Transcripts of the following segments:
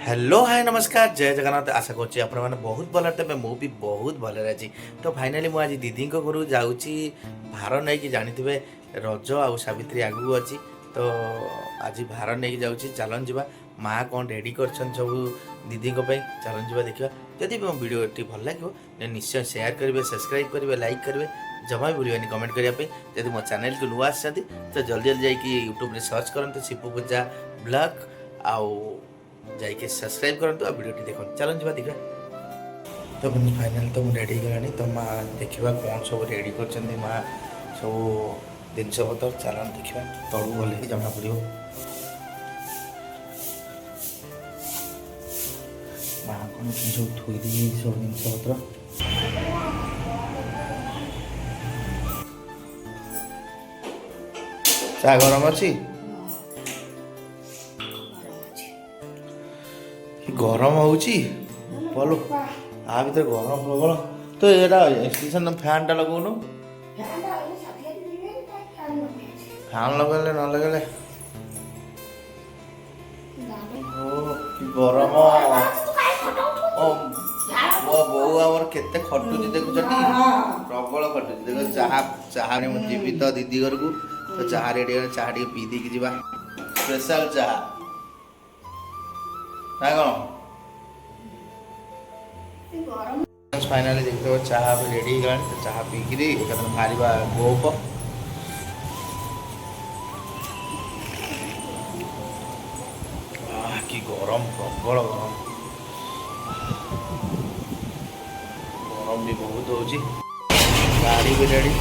Hello, ହାଏ, ନମସ୍କାର, ଜୟ ଜଗନ୍ନାଥ। ଆଶା କରୁଛି ଆପଣମାନେ ବହୁତ ଭଲରେ ଥିବେ। ମୁଁ ବି ବହୁତ ଭଲରେ ଅଛି। ତ ଫାଇନାଲି ମୁଁ ଆଜି ଦିଦିଙ୍କ ଘରକୁ ଯାଉଛି ଭାର ନେଇକି। ଜାଣିଥିବେ, ରଜ ଆଉ ସାବିତ୍ରୀ ଆଗକୁ ଅଛି, ତ ଆଜି ଭାର ନେଇକି ଯାଉଛି। ଚାଲନ୍ତୁ ଯିବା, ମା କ'ଣ ରେଡ଼ି କରିଛନ୍ତି ସବୁ ଦିଦିଙ୍କ ପାଇଁ। ଚାଲନ୍ତୁ ଯିବା, ଦେଖିବା। ଯଦି ମୋ ଭିଡ଼ିଓଟି ଭଲ ଲାଗିବ, ନିଶ୍ଚୟ ସେୟାର କରିବେ, ସବସ୍କ୍ରାଇବ୍ କରିବେ, ଲାଇକ୍ କରିବେ, ଜମା ବି ଭୁଲିବେନି କମେଣ୍ଟ କରିବା ପାଇଁ। ଯଦି ମୋ ଚ୍ୟାନେଲକୁ ନୂଆ ଆସିଛନ୍ତି, ତ ଜଲ୍ଦି ଜଲ୍ଦି ଯାଇକି ୟୁଟ୍ୟୁବରେ ସର୍ଚ୍ଚ କରନ୍ତୁ ସିପୁ ପୂଜା ବ୍ଲଗ୍ ଆଉ ଯାଇକି ସବସ୍କ୍ରାଇବ୍ କରନ୍ତୁ ଆଉ ଭିଡ଼ିଓଟି ଦେଖନ୍ତୁ। ଚାଲନ୍ତୁ ଯିବା, ଦେଖିବା। ତ ଫାଇନାଲ୍ ତ ମୁଁ ରେଡ଼ି ହେଇଗଲାଣି। ତ ମା, ଦେଖିବା କ'ଣ ସବୁ ରେଡ଼ି କରିଛନ୍ତି ମା, ସବୁ ଜିନିଷପତ୍ର। ଚାଲନ୍ତୁ ଦେଖିବା, ତଳକୁ ଗଲେ ହିଁ ଜଣାପଡ଼ିବ। ମା କ'ଣ ଏଠି ସବୁ ଥୋଇ ଦେଇଯାଇଛି ସବୁ ଜିନିଷପତ୍ର। ଚା ଗରମ ଅଛି? କି ଗରମ ହେଉଛି ବଲ! ଆ ଭିତରେ ଗରମ ପ୍ରବଳ। ତ ଏଇଟା ଏକ୍ସଟେନସନ୍ ଫ୍ୟାନ୍ଟା ଲଗାଉନୁ? ଫ୍ୟାନ୍ ଲଗେଇଲେ ନ ଲଗେଇଲେ, ଓ କି ଗରମ! ଓ, ମୋ ବୋଉ ଆମର କେତେ ଖଟୁଛି ଦେଖୁଛନ୍ତି, ପ୍ରବଳ ଖଟୁଛି ଦେଖ। ଚାହା, ଚାହା। ମୁଁ ଯିବି ତ ଦିଦି ଘରକୁ, ତ ଚାହା ରେଡ଼ି ହେଲେ ଚାହା ଟିକେ ପିଇ ଦେଇକି ଯିବା। ସ୍ପେଶାଲ ଚାହା ନା କ'ଣ? ଫାଇନାଲି ଦେଖିଥିବ, ଚାହା ବି ରେଡ଼ି ହେଇଗଲାଣି। ତ ଚାହା ପିଇକିରି ଏକାଥରେ ବାହାରିବା ଗୋପ। ଆଃ, କି ଗରମ! ପ୍ରବଳ ଗରମ। ଗରମ ବି ବହୁତ ହେଉଛି। ଗାଡ଼ି ବି ରେଡ଼ି।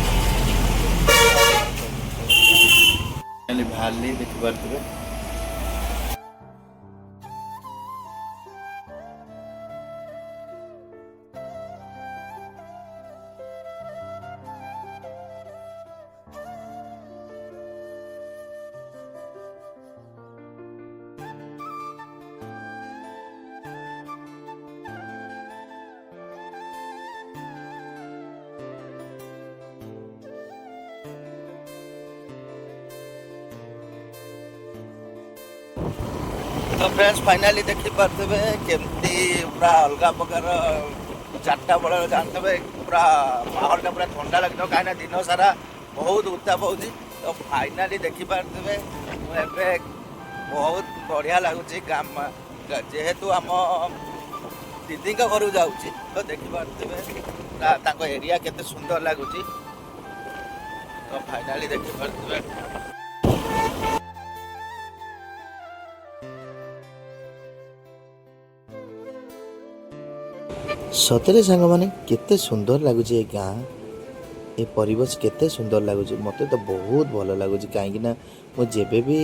ବାହାରିଲି, ଦେଖିପାରୁଥିବେ। ତ ଫ୍ରେଣ୍ଡସ୍, ଫାଇନାଲି ଦେଖିପାରୁଥିବେ କେମିତି ପୁରା ଅଲଗା ପ୍ରକାର। 4ଟା ବେଳେ ଜାଣିଥିବେ, ପୁରା ମାହୋଲଟା ପୁରା ଥଣ୍ଡା ଲାଗିଥିବ, କାହିଁକିନା ଦିନ ସାରା ବହୁତ ଉତ୍ତାପ ହେଉଛି। ତ ଫାଇନାଲି ଦେଖିପାରୁଥିବେ, ମୁଁ ଏବେ ବହୁତ ବଢ଼ିଆ ଲାଗୁଛି ଗାଁ, ଯେହେତୁ ଆମ ଦିଦିଙ୍କ ଘରକୁ ଯାଉଛି। ତ ଦେଖିପାରୁଥିବେ ପୁରା ତାଙ୍କ ଏରିଆ କେତେ ସୁନ୍ଦର ଲାଗୁଛି। ତ ଫାଇନାଲି ଦେଖିପାରୁଥିବେ। ସତରେ ସାଙ୍ଗମାନେ, କେତେ ସୁନ୍ଦର ଲାଗୁଛି ଏ ଗାଁ, ଏ ପରିବେଶ କେତେ ସୁନ୍ଦର ଲାଗୁଛି। ମୋତେ ତ ବହୁତ ଭଲ ଲାଗୁଛି, କାହିଁକିନା ମୁଁ ଯେବେ ବି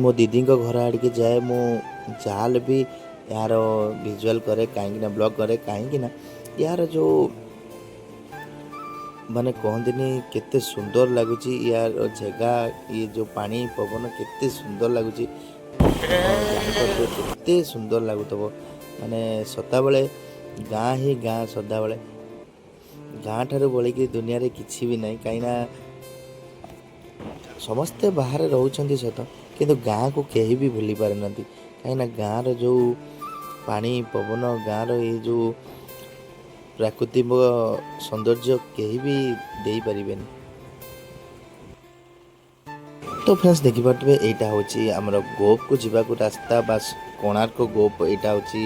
ମୋ ଦିଦିଙ୍କ ଘର ଆଡ଼ିକି ଯାଏ, ମୁଁ ଯାହାହେଲେ ବି ଏହାର ଭିଜୁଆଲ୍ କରେ, କାହିଁକିନା ବ୍ଲଗ୍ କରେ, କାହିଁକିନା ଏହାର ଯେଉଁ ମାନେ କହନ୍ତିନି, କେତେ ସୁନ୍ଦର ଲାଗୁଛି ୟାର ଜାଗା, ଇଏ ଯେଉଁ ପାଣି ପବନ କେତେ ସୁନ୍ଦର ଲାଗୁଛି। ଜାଣିପାରୁଥିବେ କେତେ ସୁନ୍ଦର ଲାଗୁଥିବ। ମାନେ ସଦାବେଳେ ଗାଁ ହିଁ ଗାଁ, ସଦାବେଳେ ଗାଁ ଠାରୁ ବଳିକି ଦୁନିଆରେ କିଛି ବି ନାହିଁ। କାହିଁକିନା ସମସ୍ତେ ବାହାରେ ରହୁଛନ୍ତି ସତ, କିନ୍ତୁ ଗାଁକୁ କେହି ବି ଭୁଲି ପାରୁନାହାନ୍ତି। କାହିଁକିନା ଗାଁର ଯେଉଁ ପାଣି ପବନ, ଗାଁର ଏଇ ଯେଉଁ ପ୍ରାକୃତିକ ସୌନ୍ଦର୍ଯ୍ୟ କେହି ବି ଦେଇପାରିବେନି। ତ ଫ୍ରେଣ୍ଡସ୍, ଦେଖିପାରୁଥିବେ, ଏଇଟା ହେଉଛି ଆମର ଗୋପକୁ ଯିବାକୁ ରାସ୍ତା ବା କୋଣାର୍କ ଗୋପ। ଏଇଟା ହେଉଛି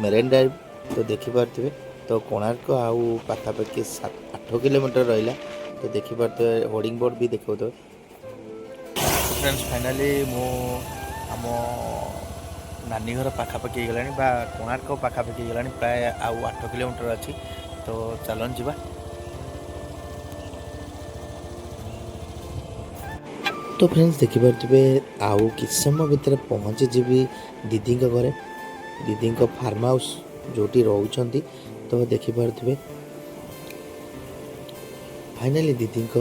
ମେରାଇନ୍ ଡ୍ରାଇଭ୍। ତ ଦେଖିପାରୁଥିବେ, ତ କୋଣାର୍କ ଆଉ ପାଖାପାଖି 7-8 କିଲୋମିଟର ରହିଲା। ତ ଦେଖିପାରୁଥିବେ, ହୋର୍ଡ଼ିଂ ବୋର୍ଡ଼ ବି ଦେଖାଉଥିବେ। ଫ୍ରେଣ୍ଡସ୍, ଫାଇନାଲି ମୁଁ ଆମ ନାନୀ ଘର ପାଖାପାଖି ହେଇଗଲାଣି ବା କୋଣାର୍କ ପାଖାପାଖି ହେଇଗଲାଣି। ପ୍ରାୟ ଆଉ 8 କିଲୋମିଟର ଅଛି। ତ ଚାଲନ୍ତୁ ଯିବା। ତ ଫ୍ରେଣ୍ଡସ୍, ଦେଖିପାରୁଥିବେ, ଆଉ କିଛି ସମୟ ଭିତରେ ପହଞ୍ଚିଯିବି ଦିଦିଙ୍କ ଘରେ, ଦିଦିଙ୍କ ଫାର୍ମ ହାଉସ୍ ଯେଉଁଠି ରହୁଛନ୍ତି। ତ ଦେଖିପାରୁଥିବେ, ଫାଇନାଲି ଦିଦିଙ୍କ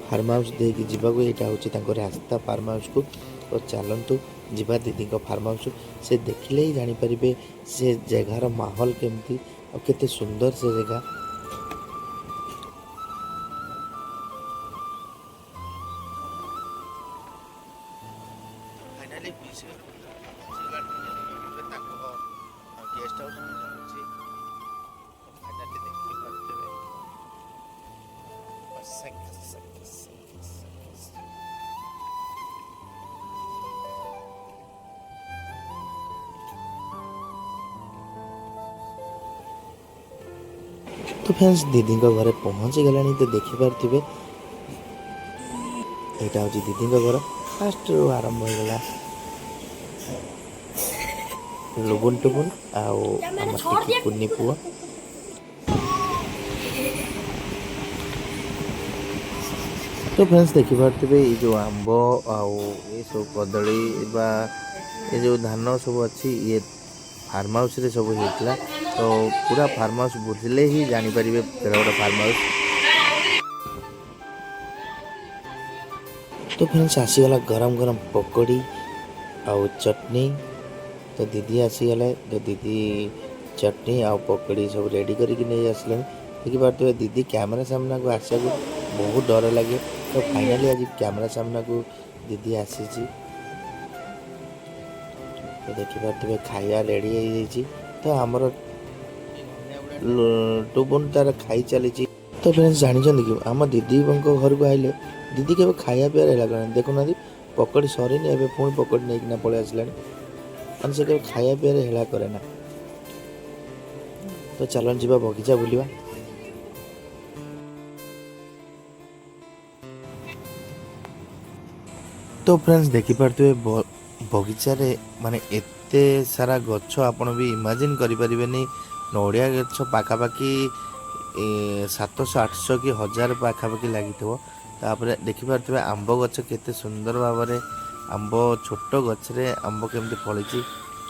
ଫାର୍ମ ହାଉସ୍ ଦେଇକି ଯିବାକୁ ଏଇଟା ହେଉଛି ତାଙ୍କ ରାସ୍ତା ଫାର୍ମ ହାଉସ୍କୁ। ତ ଚାଲନ୍ତୁ ଯିବା ଦିଦିଙ୍କ ଫାର୍ମ ହାଉସ୍। ସେ ଦେଖିଲେ ହିଁ ଜାଣିପାରିବେ ସେ ଜାଗାର ମାହୋଲ କେମିତି ଆଉ କେତେ ସୁନ୍ଦର ସେ ଜାଗା। ଫାଇନାଲି ତାଙ୍କ ଗେଷ୍ଟ ହାଉସ୍ ମୁଁ ଯାଉଛି। ଫାଇନାଲି ଦେଖିପାରୁଥିବେ। ବସେ, ବସେ, ବସେ, ବସେ, ବସେ। ତ ଫ୍ରେଣ୍ଡସ୍, ଦିଦିଙ୍କ ଘରେ ପହଞ୍ଚିଗଲାଣି। ତ ଦେଖିପାରୁଥିବେ, ଏଇଟା ହେଉଛି ଦିଦିଙ୍କ ଘର। ଫାଷ୍ଟରୁ ଆରମ୍ଭ ହେଇଗଲା ଲୁବୁନ ଟୁବୁନ ଆଉ ଆମ ଟିକି କୁନି ପୁଅ। ତ ଫ୍ରେଣ୍ଡସ୍, ଦେଖିପାରୁଥିବେ, ଏଇ ଯେଉଁ ଆମ୍ବ ଆଉ ଏସବୁ କଦଳୀ ବା ଏ ଯେଉଁ ଧାନ ସବୁ ଅଛି, ଇଏ ଫାର୍ମ ହାଉସ୍ରେ ସବୁ ହେଇଥିଲା। ତ ପୁରା ଫାର୍ମ ହାଉସ୍ ବୁଲିଲେ ହିଁ ଜାଣିପାରିବେ କେଡ଼େ ବଡ଼ ଫାର୍ମ ହାଉସ୍। ତ ଫ୍ରେଣ୍ଡସ୍, ଆସିଗଲା ଗରମ ଗରମ ପକୋଡ଼ି ଆଉ ଚଟନି। ତ ଦିଦି ଆସିଗଲେ। ତ ଦିଦି ଚଟନି ଆଉ ପକୋଡ଼ି ସବୁ ରେଡ଼ି କରିକି ନେଇ ଆସିଲେଣି। ଦେଖିପାରୁଥିବେ, ଦିଦି କ୍ୟାମେରା ସାମ୍ନାକୁ ଆସିବାକୁ ବହୁତ ଡର ଲାଗେ। ତ ଫାଇନାଲି ଆଜି କ୍ୟାମେରା ସାମ୍ନାକୁ ଦିଦି ଆସିଛି। ତ ଦେଖିପାରୁଥିବେ, ଖାଇବା ରେଡ଼ି ହେଇଯାଇଛି। ତ ଆମର ଟୁବୁନ ତାର ଖାଇ ଚାଲିଛି। ତ ଫ୍ରେଣ୍ଡସ୍, ଜାଣିଛନ୍ତି କି, ଆମ ଦିଦିଙ୍କ ଘରକୁ ଆଇଲେ ଦିଦି କେବେ ଖାଇବା ପିଇବାରେ ହେଲା କରେନି। ଦେଖୁନାହାନ୍ତି, ପକୋଡ଼ି ସରିନି, ଏବେ ପୁଣି ପକୋଡ଼ି ନେଇକିନା ପଳେଇ ଆସିଲାଣି। ମାନେ ସେ କେବେ ଖାଇବା ପିଇବାରେ ହେଳା କରେ ନା। ତ ଚାଲନ୍ତୁ ଯିବା ବଗିଚା ବୁଲିବା। ତ ଫ୍ରେଣ୍ଡସ୍, ଦେଖିପାରୁଥିବେ, ବଗିଚାରେ ମାନେ ଏତେ ସାରା ଗଛ ଆପଣ ବି ଇମାଜିନ୍ କରିପାରିବେନି। ନଡ଼ିଆ ଗଛ ପାଖାପାଖି 700 800 କି 1000 ପାଖାପାଖି ଲାଗିଥିବ। ତାପରେ ଦେଖିପାରୁଥିବେ, ଆମ୍ବ ଗଛ କେତେ ସୁନ୍ଦର ଭାବରେ ଆମ୍ବ, ଛୋଟ ଗଛରେ ଆମ୍ବ କେମିତି ଫଳିଛି।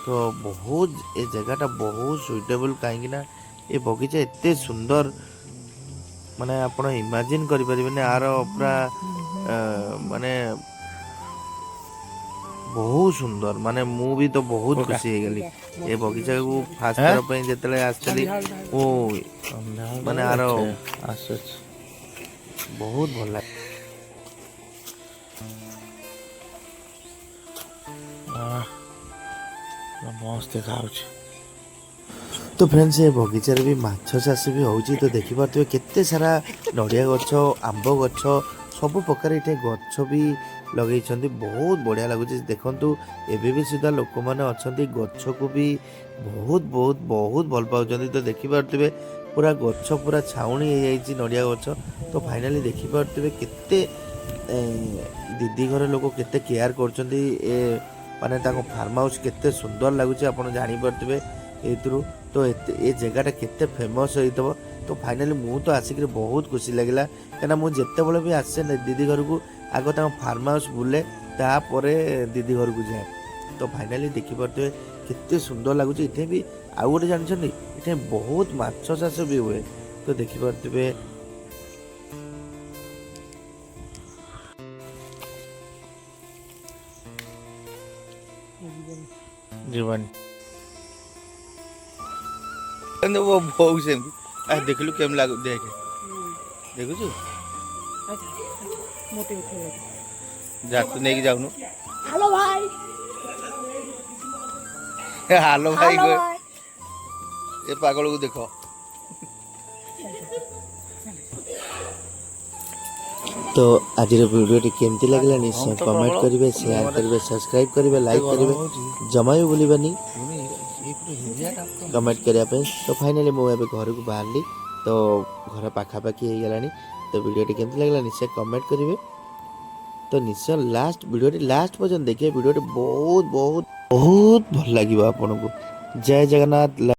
ତ ବହୁତ ଏ ଜାଗାଟା ବହୁତ ସୁଇଟେବଲ୍, କାହିଁକି ନା ଏ ବଗିଚା ଏତେ ସୁନ୍ଦର, ମାନେ ଆପଣ ଇମାଜିନ୍ କରିପାରିବେନି। ଆର ପୁରା ମାନେ ବହୁତ ସୁନ୍ଦର। ମାନେ ମୁଁ ବି ତ ବହୁତ ଖୁସି ହେଇଗଲି ଏ ବଗିଚାକୁ ଫାଷ୍ଟ ଥର ପାଇଁ ଯେତେବେଳେ ଆସିଥିଲି ମୁଁ। ମାନେ ଆର ଆସୁଛି। ବହୁତ ଭଲ ଲାଗେ। ଆଃ, ପୁରା ମସ୍ତ ଦେଖାଯାଉଛି। ତ ଫ୍ରେଣ୍ଡସ୍, ଏ ବଗିଚାରେ ବି ମାଛ ଚାଷ ବି ହେଉଛି। ତ ଦେଖିପାରୁଥିବେ, କେତେ ସାରା ନଡ଼ିଆ ଗଛ, ଆମ୍ବ ଗଛ, ସବୁ ପ୍ରକାର ଏଠି ଗଛ ବି ଲଗେଇଛନ୍ତି। ବହୁତ ବଢ଼ିଆ ଲାଗୁଛି। ଦେଖନ୍ତୁ, ଏବେ ବି ସୁଦ୍ଧା ଲୋକମାନେ ଅଛନ୍ତି, ଗଛକୁ ବି ବହୁତ ବହୁତ ବହୁତ ଭଲ ପାଉଛନ୍ତି। ତ ଦେଖିପାରୁଥିବେ, ପୁରା ଗଛ ପୁରା ଛାଉଣି ହେଇଯାଇଛି ନଡ଼ିଆ ଗଛ। ତ ଫାଇନାଲି ଦେଖିପାରୁଥିବେ, କେତେ ଦିଦି ଘର ଲୋକ କେତେ କେୟାର କରୁଛନ୍ତି। ଏ ମାନେ ତାଙ୍କ ଫାର୍ମ ହାଉସ୍ କେତେ ସୁନ୍ଦର ଲାଗୁଛି, ଆପଣ ଜାଣିପାରୁଥିବେ ଏଇଥିରୁ। ତ ଏତେ ଏ ଜାଗାଟା କେତେ ଫେମସ୍ ହେଇଥିବ। ତ ଫାଇନାଲି ମୁଁ ତ ଆସିକିରି ବହୁତ ଖୁସି ଲାଗିଲା, କାହିଁକିନା ମୁଁ ଯେତେବେଳେ ବି ଆସେ ଦିଦି ଘରକୁ, ଆଗ ତାଙ୍କ ଫାର୍ମ ହାଉସ୍ ବୁଲେ, ତାପରେ ଦିଦି ଘରକୁ ଯାଏ। ତ ଫାଇନାଲି ଦେଖିପାରୁଥିବେ, କେତେ ସୁନ୍ଦର ଲାଗୁଛି। ଏଠି ବି ଆଉ ଗୋଟେ ଜାଣିଛନ୍ତି, ଏଠି ବହୁତ ମାଛ ଚାଷ ବି ହୁଏ। ତ ଦେଖିପାରୁଥିବେ। ଯିବାନି। କିନ୍ତୁ ମୋ ବୋଉ ସେମିତି ଆ ଦେଖିଲୁ କେମିତି ଲାଗୁ, ଦେଖେ, ଦେଖୁଛୁ? ମୋଟେ ଉଠେଇବାକୁ। ଯା, ତୁ ନେଇକି ଯାଉନୁ। ହ୍ୟାଲୋ ଭାଇ। ହାଲୋ ଭାଇ। ହ୍ୟାଲୋ ଭାଇ। ଏ ପାଗଳକୁ ଦେଖ। ତ ଆଜିର ଭିଡ଼ିଓଟି କେମିତି ଲାଗିଲା ନିଶ୍ଚୟ ତ କମେଣ୍ଟ ପ୍ରବଳ। କରିବେ, ସେୟାର କରିବେ, ସବସ୍କ୍ରାଇବ୍ କରିବେ, ଲାଇକ୍ କରିବେ। ଜମା ବି ଭୁଲିବେନି କମେଣ୍ଟ କରିବା ପାଇଁ। ତ ଫାଇନାଲି ମୁଁ ଏବେ ଘରକୁ ବାହାରିଲି। ତ ଘର ପାଖାପାଖି ହେଇଗଲାଣି। ତ ଭିଡ଼ିଓଟି କେମିତି ଲାଗିଲା ନିଶ୍ଚୟ କମେଣ୍ଟ କରିବେ। ତ ନିଶ୍ଚୟ ଲାଷ୍ଟ ଭିଡ଼ିଓଟି ଲାଷ୍ଟ ପର୍ଯ୍ୟନ୍ତ ଦେଖିବେ। ଭିଡ଼ିଓଟି ବହୁତ ବହୁତ ବହୁତ ଭଲ ଲାଗିବ ଆପଣଙ୍କୁ। ଜୟ ଜଗନ୍ନାଥ।